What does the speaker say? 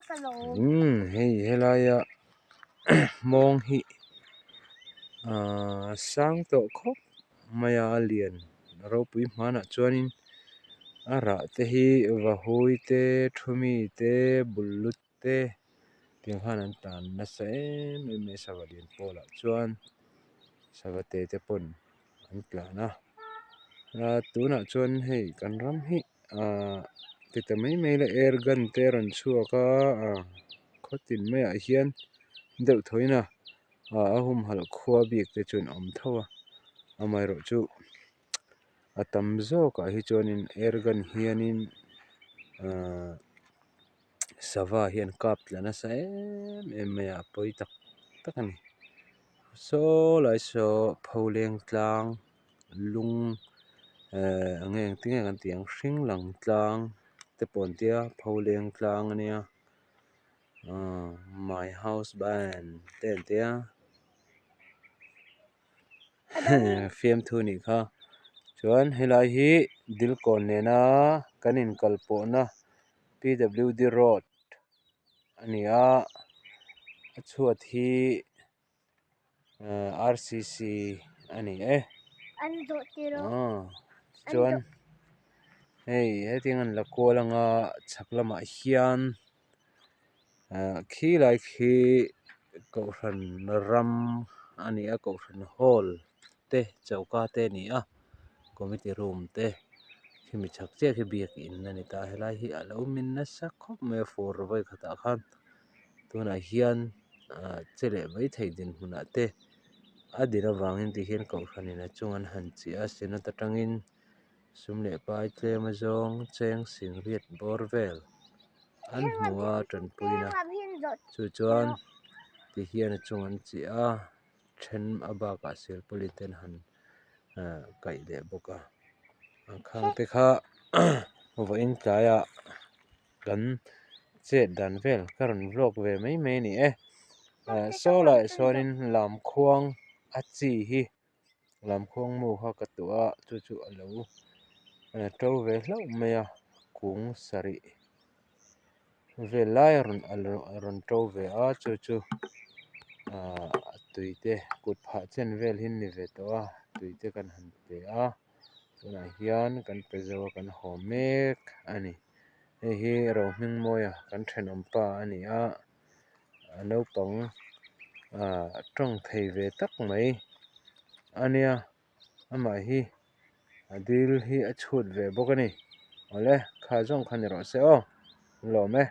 Umm hei helaia hmawng hi ahh sang tawh khawp mai a a lian ropui hmanah chuanin a rah te hi vahui te thu mi te bul lut te tiang khan an tan nasa em em mai a sava lian pawlah chuan sava te te pawn an tlan a ah tunah chuan hei kan ram hi ahh ti ta mai mai ila air gun te a rawn chhuak a ah khaw tin maiah hian deuh thaw in a ah a humhalh khua bik te chuan a awm tho a amaherawh chu a tam zawkah hi chuanin air gun hianin ahh sava hi an kap tla nasa em em mai a a pawi tak tak a ni saw lai saw pholeng tlang lung ehh eng nge tinge kan tih ang hring lang tlang te pawh an tia pholeng tlang a nia ahh my house band te an tia fiamthu a nih kha chuan helai hi dilkawn nena kan inkal pawhna P W D road a ni a a chhuat hi R C C a ni e chuan hei hetiang an la kual anga chhak lamah hian khi lai khi kohhran ram a ni a kohhran hall te choka te a ni a committee room te khimi chhak chiah khi biakin a ni ta helai hi a lo min nasa khawp mai a fur vawi khatah khan tunah hian ah che leh maithei dinhmunah te a din avangin tihian kohhranin a chung an han chiah a synod atangin sum leh pai tlem a zawng cheng sing riat bawr vel an hmu a tanpuina chu chuan tihian a chung an chiah a then a bakah silpaulin te an han ah kaih leh bawk a ang khang te kha vawiin tlaiah kan chet dan vel ka rawn vlog ve mai mai a ni e ah saw laiah sawn lamkhuang a chi hi. Lamkhuang mu kha ka tuah a chu chu a lo to ve hlauh mai a kung sarih vel lai a rawn a rawn to ve a chu chu ahh tui te kut phah chen vel hi a ni ve tawh a tui te kan han pe a tunah hian kan pe zo a kan haw mek a ni hei hi Rohmingmawia kan thenawm pa a ni a. A naupang ah tawng thei ve tak mai a nia amah hi a dil hi a chhut ve bawk a ni awle kha zawng kha ni rawh se aw lawm e.